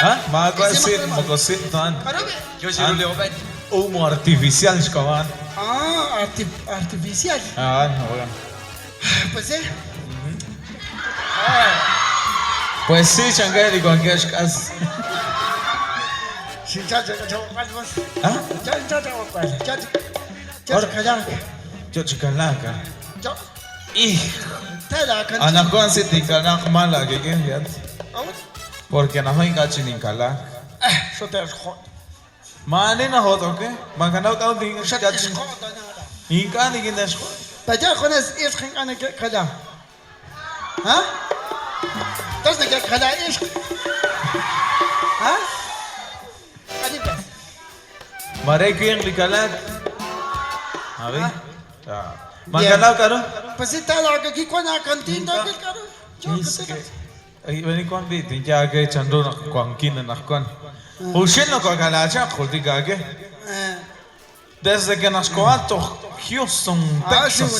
Ah, maawa' sib', moko sib' ta a'an. K'aru b'i'? Yo chiru li oqech. Humo artificial xk'ab'a' a'an. Ah, artificial. A'an, jo'kan. Pues sí. Pues sí, chankeb' li wankeb' xk'as. Ah? Yo chi kalaak, ah. Hij. Anaqwan si tinkanaaq mal aakik'in, fíjate. Porque anaqwan ink'a' chik ninkalaak. Maa'ani najot'ok e, maakanaw k'a'ut ink'a' chik. Ink'a' nikinexjot'. Mare winq li kalaak. A ver. Maakanaw k'a'ru. Vení wan b'i' tinye aawe chanru naq wankin anaqwan. Junxil nokokalaak chaq, jultik aawe. Desde que naq xkoho toj Houston, Texas.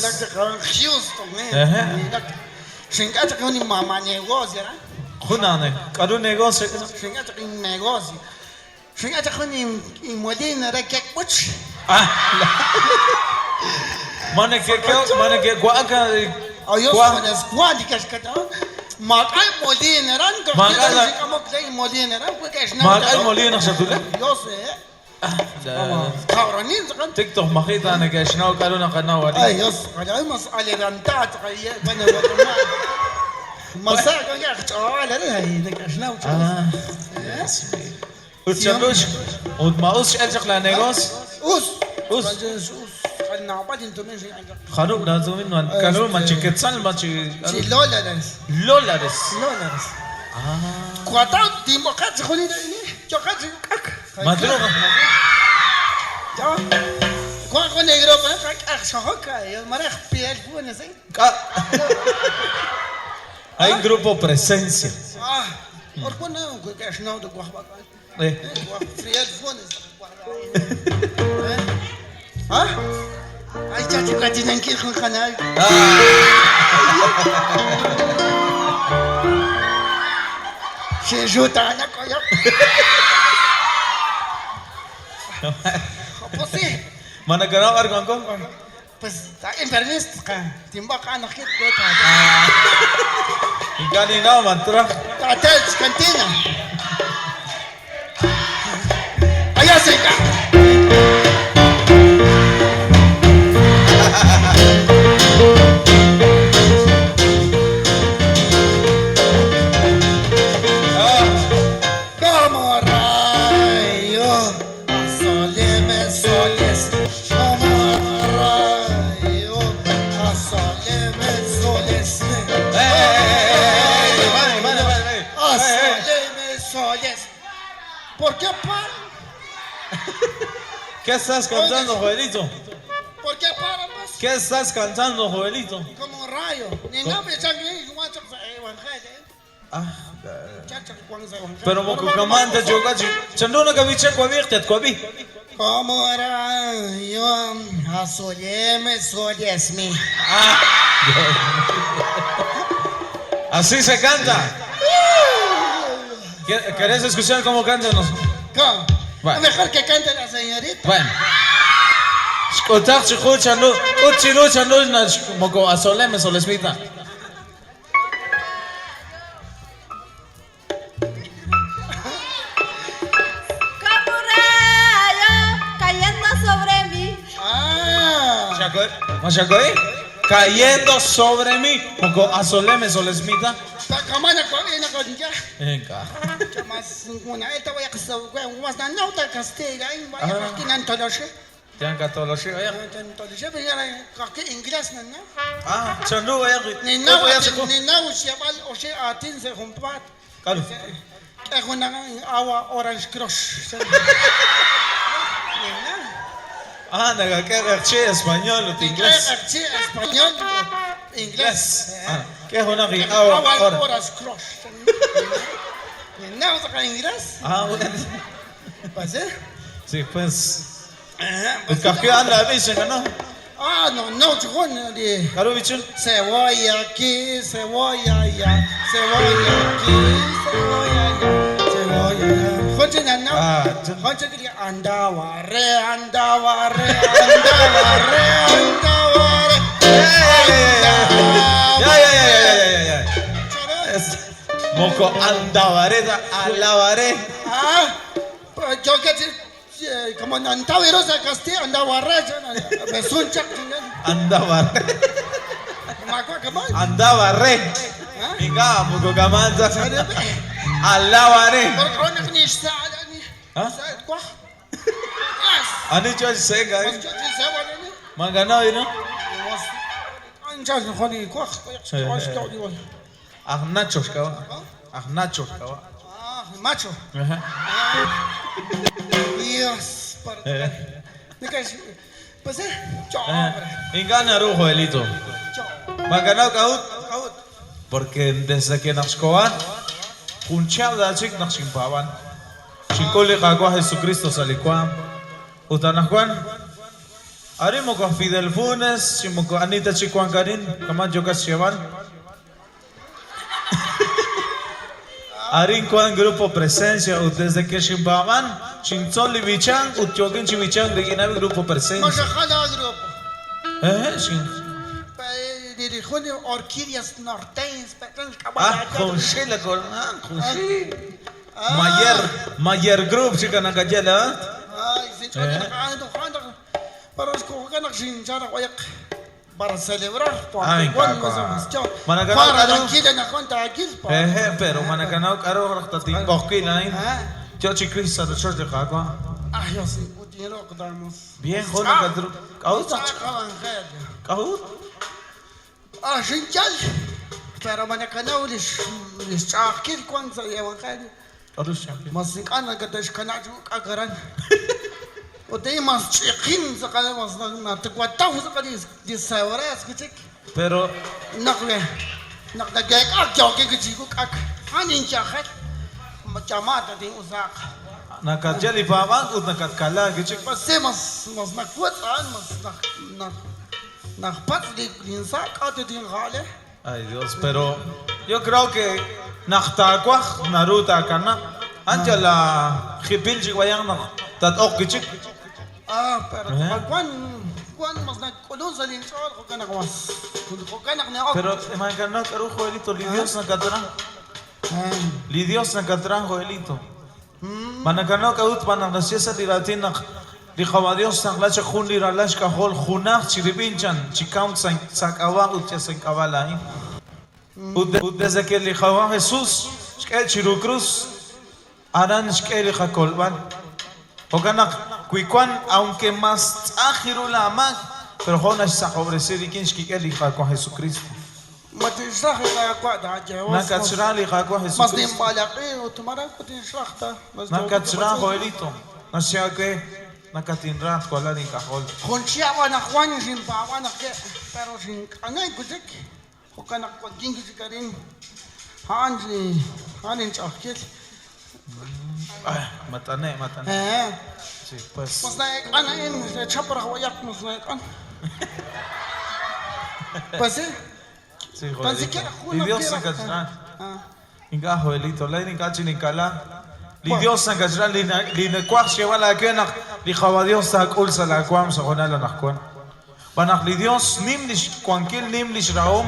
Jun aane, k'a'ru negocio? Ah, ma neke'k'ehok, ma neke'wa'ak wa. Maak'a' molina naq xatwulak. Tik toj maji' ta neke'xnaw k'a'ru naqanaw arin. Ah, Dios mío. Ut chanru ut ma us x'el chaq laa negocio? Us. Jarub' laa tumin man k'a'ru ma chi quetzal ma chi dólares. Ah. Ma truuq. K'a- Hay un grupo Presencia. Ma nakanaw b'ar wanko? Ink'a' ninnaw ma traj. Como rayo, azoleme soles. Como rayo, azoleme soles. Vale, vale, vale, vale. Azoleme soles. ¿Por qué paran? ¿Qué estás cantando, Joelito? ¿Por qué paran, pues? ¿Qué estás cantando, Joelito? Como rayo. Ni nombre, evangelio. Ah, pero moko kamanta chokachi. Chanru nakabicha kuabij, tatkuabij. Como rayo, azoleme soles mi. Ah. Así se canta. ¿Querés escuchar cómo cantan los? ¿Cómo? Bueno. Mejor que cante la señorita. Bueno. Xk'utaq chi ju chanru, k'ut chiru chanru nach moko azoleme solesmita. Como un rayo cayendo sobre mí. Ah. ¿Machacoy? Cayendo sobre mí. Moko azoleme solesmita. Kamana ko ina ko niya. Venga. Mas una esta voy a mas na nauta castilla in vaya kinan toloshe. Tianka toloshe vaya. Toloshe pero ya que inglés na na. Ah, chanru vaya. Ni naw ni naw siya bal o siya atin sa humpat. Claro. Eh una agua orange crush. Ah, nagak'e español o inglés. Español, inglés. Ah, ¿qué es una agua Agua orange crush. Ni naw sa inglés. Ah, bueno. Pues eh. Sí, pues. El café anda, dicen, ¿no? Ah, no, no, chujón, de Claro, bicho. cebolla aquí, cebolla allá, cebolla aquí, cebolla allá, cebolla Jun chik nannaw. Ah, Jun chik li andaware, andaware, andaware, andaware. Ya, ya, ya, ya, ya, ya, ya. Es- Moko andabaré, alabaré. Ah, yo que como andaba rosa castilla, andaba raya, besuncha, Andabaré. Andabaré. Ah? Venga, moko kamanza. Alabaré. Ah? Han hecho el sega, eh. Manganado, ¿no? Agnachos, cabrón. Agnachos, cabrón. Ah, macho. Ajá. Dios, para. Pues, Ingana, Joelito. Manganao, kaut. Porque desde que naxcoan, junchab chik naxchimpaban. Chincoli qaqua Jesucristo salikuam. Utanajuan. Arimo con Fidel Funes, chimoko Anita Chicuancarín, Camacho Caschevan. Arin Juan Grupo Presencia, desde que Chimbaban, Chinzoli Bichan, Utyokin Chimichan, Riginal Grupo Presencia. Majajala grupo. Chin. Dirijo Orquídeas Norteñas. Ah, con Sheila, con ah, con Sheila. Mayer, Mayer Group, chica Nakayela. Ay, sí, para para celebrar Ay, pero manacanao caro rachtatin bosquina, Yo chiquis a church de Jacua. Ay, yo sí, utiero damos. Bien, joder, catru. Kaut. Kaut. Ah, shinchal. Pero manacanao les les chakil cuando se evangelio. Mas que te escanachu kakaran. Pero nakatjali paban ut nakatkala kichik. Ay Dios, pero yo creo que naktakwaj naruta kana. Ancha la jipil chikwayan tat ok kichik. Ah, pero Juan Juan mas nagkulon sa linsol ko kanak mas ko kanak na Pero manganok aru Joelito, li Dios nakatran. Li Dios nakatran Joelito. Manakanok aut mananasiesa li latinak li jawa Dios naklacha jun li ralash kahol junaj chiribinchan chikam sakawa ut yasenkabala. Ut desde que li jawa Jesús shkel chiru cruz aran shkel li jakolban. Okanak kuikuan aunque más ajiru la amak pero jonas sajobrecido y quien shkikel li con Jesucristo. Nakachra li jaco Mas Jesucristo. din balaqi utumara kutinshrakhta Nakachra Joelito. Nasya que nakatinrat kuala ni kahol. Junchia wana Juan sin pa wana que pero sin anay kutik hokanak kwakin kutikarin hanji hanin chakil Ay, matane, matane. Sí, pues. mas na ana en chapra wayak mas na an pues sí Sí, tan Joelito. siquiera Li juna Dios nakachra. ah Inga Joelito, la ni kachi ni kala. Li Dios nakachra li li nakwaj shewa la kenak li jawa Dios sa kul sa la kwam sa jonala nakwan. Banak li Dios nim li kwankil nim li shraom.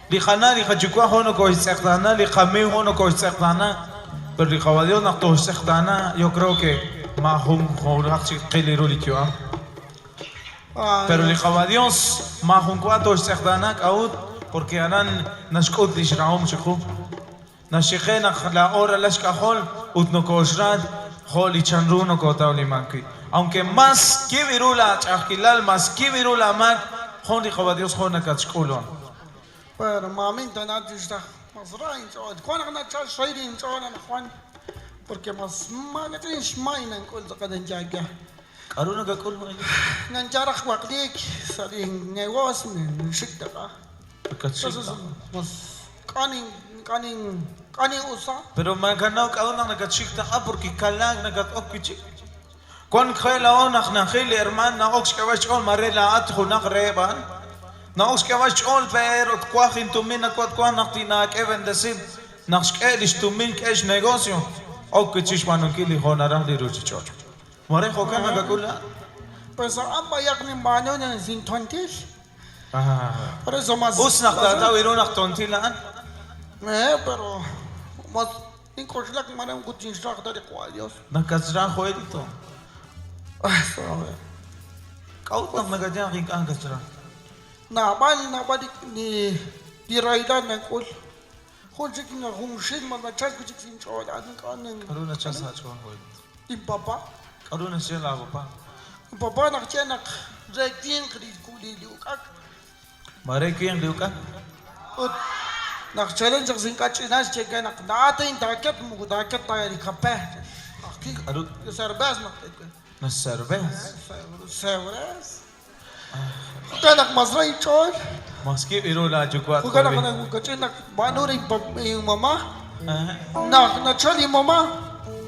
Li khana li khachukwa hono ko iseqdana li khami hono ko iseqdana. Pero li jawa Dios nak to iseqdana, yo creo que ma hum horak chi qiliru li kyuam. Pero li jawa Dios ma hum kwato iseqdana kaut porque aran nashkut li shraom shikhu. Nashikhe nak la hora la shkahol ut no koshrat hol ichanru no kotaulimanki. Aunque más kivirula chahkilal más kivirula mak hon li jawa Dios hon nakachkulon. pero maminta na dishta mas rain chod kwan na chal shayrin chod na Juan porque mas magatin shmainan kul qadan jaga Karuna kakul nanjaraj waqlik salin negos shiktaqa entonces mas kanin kanin kanin usa Pero maganao kauna nakachikta ah porque kalag nakat okichik. Kon khela onach nakhil hermana na ox kawach ol marela at hunak reban. Na ox kawach ol pero kwajin tumin nakwat kwa naktina ke bendecir. Naxkelish tumin kesh negocio. Ok wi' chixb'aanunkil li jo' naraj li ruchich'och'. Mare jo'kan nakak'ul laa'at. Pues a'an b'ayaq ninb'aanu naq sintontil. Ah. Por eso mas. Us naq taataw ru naq tontil a'an. Eh, pero mas nink'oxlak mare moko tinxraj ta li Qaawa' Dios. Nakatxra Joelito. Ay, sabe. K'a'ut naq nakaye naq ink'a' nakatxra? Naab'al naab'al li li rahilal nank'ul. Jun chik naq junxil mas nachalk wi' chik sa' inch'ool a'an ink'a' nin K'aru nachalk sa' aach'ool, Joelito? Linpapa. K'aru naxye laapapa? Linpapa naq ye naq re winq li li li uk'ak. Mare winq li uk'ak. Ut naq chalen chaq sa' inkach'inal xye we naq laa'at a'in taaket moko taaket ta li kape. Ka'ajwi' K'aru? li cerveza naq te Naxcervez. Cerveza. Jo'kan naq mas ra inch'ool. Mas kiib' ru laayuwa' Jo'kan naq Joel. nankach'in naq b'aanu re inmama. Ah. Naq nachal inmama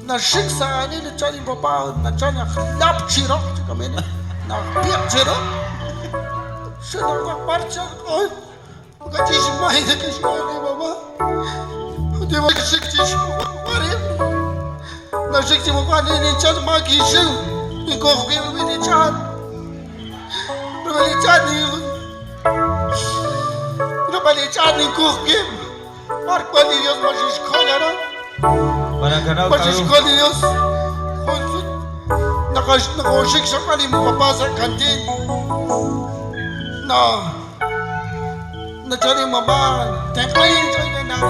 naxik sa' aanil nachal inpapa nachal naq lap chi roq chi kamine naq piq' chi roq. Xinawaj b'ar chalq'oy. Kach'i xmay nakixb'aan inmama. Ut xik chi xmuqb'al Naxik chi muqb'al ninchal ma kixiw. Ninkoj wib' rub'el li ch'aat. Rub'el li ch'aat nin rub'el li ch'aat ninkoj wib'. B'ar wan li Dios ma xixkol aran. Ma nakanaw Ma k'aru? xixkol li Dios. Jun sut naqax naqoxik xaqal inpapá sa' kantiin. Na nachal inmamá tenq'ayin chan naq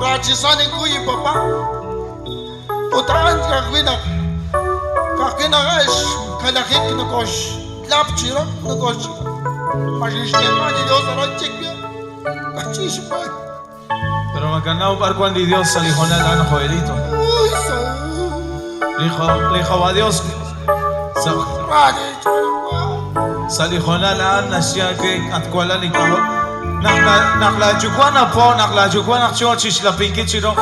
rachisan inkuy inpapá. Ut a'an ka'ajwi' naq ka'ajwi' naq xkalajik nokoxlap chi roq nokox ma xixtenq'a li Dios aran chik kach'i xmay. Pero makanaw b'ar wan li Dios sa' li hoonal a'an, Joelito. Uy, sa Li Jo- li Jehová Dios sa' ra li ch'ool sa' li hoonal a'an naxye aawe at walal ink'ajol. Naq la- naq laayuwa' napo' naq laayuwa' naq yo chixlapinkil chi roq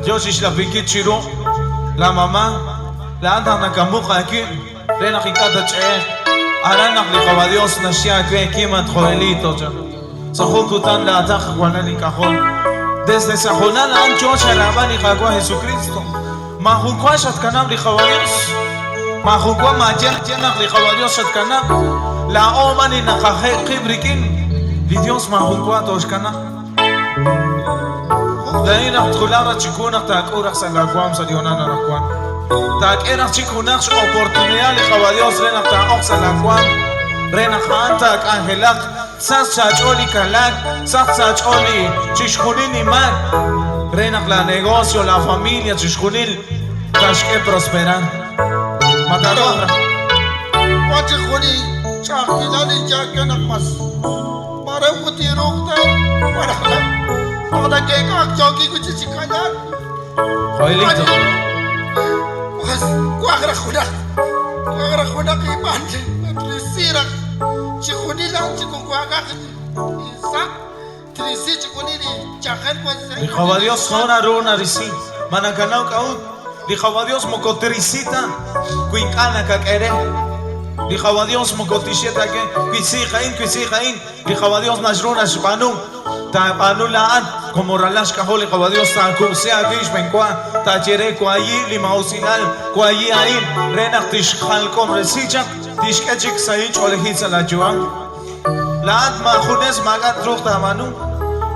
yo chixlapinkil chiru la mamá laa'at naq nakamuq aawib' re naq ink'a' tatch'e'eq. Aran naq li Jehová Dios naxye aawe kim at Joelito chan. Sa' jun kutan laataq walal ink'ajol. Desde sa' hoonal a'an yo charaab'al li Qaawa' Jesucristo. Maajun wa xatkanab' li Jehová Dios. Maajun wa maaye naq li Jehová Dios xatkanab'. Laa'o b'an li naqaje' qib' rik'in. Li Dios maajun wa tooxkanab'. Laa'in naq twulaq raj chiwu naq taak'ul raj sa' laawaam sa' li hoonal anaqwan. Taak'e raj chik junaq x'oportunidad li Jehová Dios re naq taa'ok sa' laawaam. Re naq a'an taak'anjelaq sach sa' aach'ool li kalaak, sach sa' aach'ool li chixjunil li maak. Re naq la negocio, la familia, chixjunil taxk'e prosperar. Ma taawaj raj? Wan chik jun li ch'a'ajkilal inyaak naq mas mare moko tinruuq ta malaj naq nake'k'a'ak yookin wi' chik chi kanaak. Joelito. Mas waj raj junaq waj raj junaq inb'an trisi raj chixjunil a'an chi kuwa'kaq insa' trisi chixjunil li yajel wan sa' Li Jehová Dios jo naru narisi. Ma nakanaw k'a'ut? Li Jehová Dios moko trisi ta wi ink'a' nakak'e re. Li Jehová Dios moko tixye ta ke wisi a'in, wisi a'in. Li Jehová Dios naxru naxb'aanu. Taab'aanu laa'at como ralal xk'ajol li Jehová Dios taakub'si aawib' xb'enwa taaye re wayi li maa'usilal wayi a'in re naq tixjalk'omresi chaq tixk'e chik sahil ch'oolejil sa' laayu'am. Laa'at maajunes maak'a' truuq taab'aanu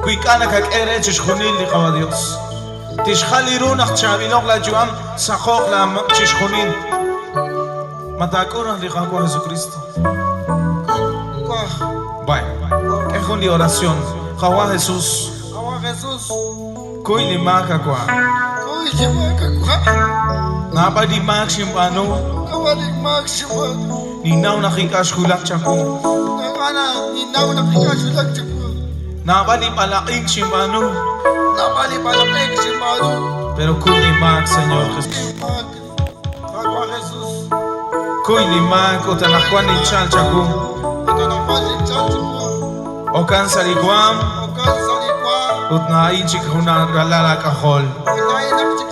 wi ink'a' nakak'e re chixjunil li Jehová Dios. Tixjal li ru naq chaab'iloq laayu'am saqoq la chixjunil. Ma taak'ul raj li Qaawa' Jesucristo. Waj Bueno, k'e jun li oración. Qaawa' Jesús, Qaawa' Jesús kuy li maak awa'. kuy li maak awa'. Naab'al li maak xinb'aanu, Naab'al li maak xinb'aanu. ninnaw naq ink'a' xwulak chawu. Naab'al ninnaw naq ink'a' xwulak chawu. Naab'al li b'alaq'ink xinb'aanu, Naab'al li b'alaq'ink xinb'aanu. pero kuy li maak, Señor Jesús. Li maak Qaawa' Jesús. Kuy li maak ut anaqwan ninchal chawu. Ut anaqwan ninchal chawu. Okan sa' li waam Okan sa' li waam. ut naa'in chik jun ralal aak'ajol. Ut laa'in naq chik